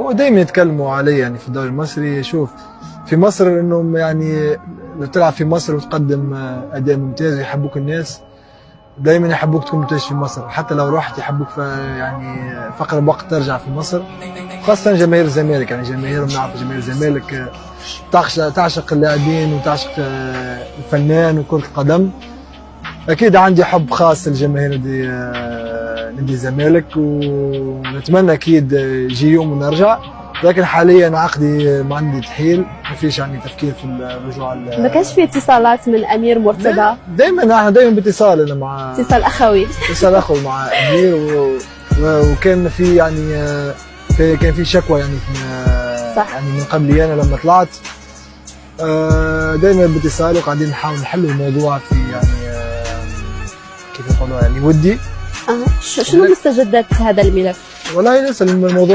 هو دايما يتكلموا علي يعني في الدوري المصري. شوف في مصر انهم يعني لو تلعب في مصر وتقدم اداء ممتاز ويحبوك الناس، دايما يحبوك تكون ممتاز في مصر، حتى لو رحت يحبوك في يعني في اقرب وقت ترجع في مصر، خاصة جماهير الزمالك. يعني جماهيرهم نعرف جماهير الزمالك تعشق اللاعبين وتعشق الفنان وكرة القدم. اكيد عندي حب خاص لجماهير نادي الزمالك، ونتمنى اكيد يجي يوم ونرجع، لكن حاليا عقدي ما عندي تحيل، ما فيش يعني تفكير في الرجوع. ما كانش في اتصالات من امير مرتضى؟ دائما احنا دائما باتصال، انا مع اتصال اخوي. اتصال اخوي مع امير وكان في يعني كان في شكوى يعني في يعني من قبلي انا لما طلعت، دائما باتصال وقاعدين نحاول نحل الموضوع في يعني كيف يقولوا يعني ودي. شنو مستجدات هذا الملف؟ والله لسه الموضوع